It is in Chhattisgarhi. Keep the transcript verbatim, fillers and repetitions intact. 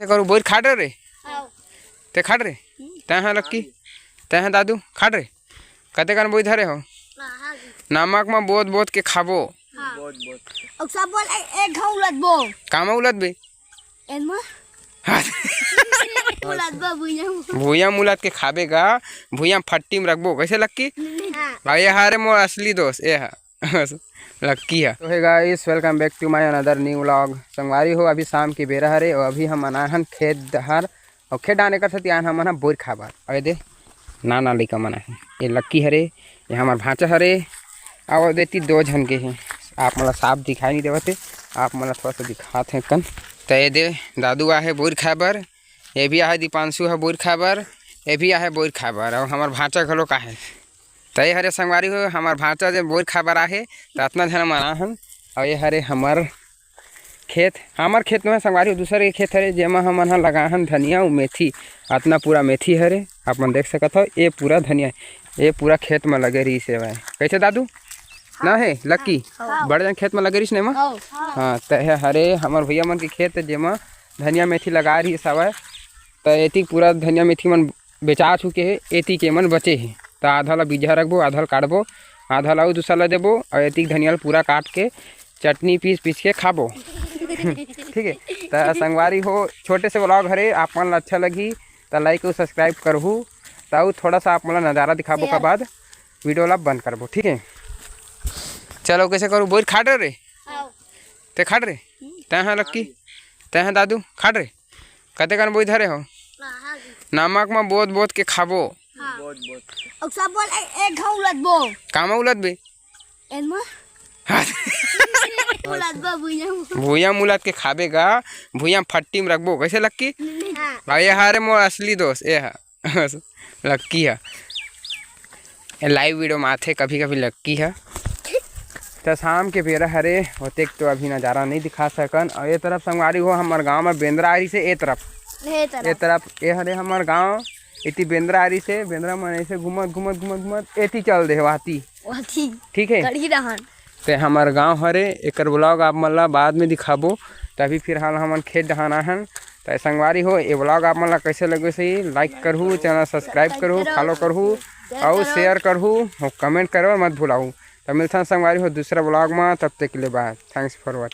करू बोइर खाट रे। ते खाट रे। तै हा लक्की। तै हा दादू खाट रे। कते कन बोइर धरे हो? नमक म बोत बोत के खाबो। अउ सब बोल, ए, एक घाव उलदबो। कामा उलदबे? एनमा। उलदबो भुइयां। भुइयां उलद के खाबे गा। भुइयां फट्टी म रखबो। कैसे लक्की? अउ ये हरे मोर असली दोस्त, ये हा। लक्की हा। तो हे guys, welcome back to my another new vlog। संगवारी हो, अभी शाम के बेरा हरे अउ अभी हमन आए हन खेत डहर। अउ खेत डाहर एकर सेती आए हन हमन ह बोइर खाए बर। अउ ये दे, नान नान लइका मन आए हे। ये लक्की हरे, ये हमर भांचा हरे, अउ देती दो झन के हे। आप मन ला साफ दिखाई नइ देवत हे, आप मन ला थोड़ा सा दिखात हे कन। त ये दे, दादू आहे बोइर खाए बर, ये भी आहे दीपांशु ह बोइर खाए बर, ये भी आहे बोइर खाए बर, अउ हमर भांचा घलो का हे। त ये हरे संगवारी हो, हमर भांचा जे बोइर खाए बर आहे, त अतना झन मन आए हन। अउ ये हरे हमर खेत, हमर खेत नोहे संगवारी हो, दूसर के खेत हरे, जेमा हमन ह लगाए हन धनिया अउ मेथी। अतना पूरा मेथी हरे, आप मन देख सकत हो, ये पूरा धनिया, ये पूरा खेत म लगे रहिस हेवय। कैसे दादू? ना हे लक्की? हाँ। बड़ जन खेत म लगे रहिस ने एमा? हाँ। हाँ, त ये हरे हमर भैया मन के खेत, जेमा धनिया मेथी लगाए रहिस हवय। त एती पूरा धनिया मेथी मन बेचा चुके हे, एती के मन बचे हे। त आधा ला बीजहा रखबो, आधा ला काटबो, आधा ला अउ दूसर ला देबो, अउ एती धनिया ला पूरा काट के चटनी पीस पीस के खाबो। ठीक है, त संगवारी हो, छोटे से vlog हरे, आप मन ला अच्छा लगही त like अउ subscribe करहू। त अउ थोड़ा सा आप मन ला नजारा दिखाबो, ओकर बाद video ला बंद करबो, ठीक है। चलो, कैसे करू, बोइर खाट रे? ते खाट रे? तै हा लक्की? तै हा दादू? खाट रे? कते कन बोइर धरे हो? नमक म बोत बोत के खाबो। अउ सब बोल, ए, एक घाव उलदबो। कामा उलदबे? एनमा। उलदबो भुइयां। भुइयां उलद के खाबे गा, भुइयां फट्टी म रखबो। कैसे लक्की? हाँ। अउ ये हरे मोर असली दोस्त, ये हा। लक्की हा। ये live video म आथे कभी कभी लक्की हा। त शाम के बेरा हरे, ओतेक तो अभी नजारा नइ दिखा सकन। अउ ये तरफ संगवारी हो, हमर गांव म बेंदरा आ रहिस हे, ये तरफ। ये तरफ। ये तरफ, ये हरे हमर गांव। एती बेंदरा आ रहिस हे, बेंदरा मन ऐसे घूमत, घूमत, घूमत, घूमत एती चल दे हे वाती। वाती। ठीक है? कड़ी रहन। ते हमर गांव हरे, एकर vlog आप मन ला बाद में दिखाबो। त अभी फिलहाल हमन खेत डहान आहन। त संगवारी हो, ये vlog आप मन ला कैसे लगे से like करहू, channel subscribe करहू, follow करहू, अउ share करहू, अउ comment करे मत भुलाहू। त मिलथन संगवारी हो दूसरा vlog म, तब तक के लिए bye, thanks for watching।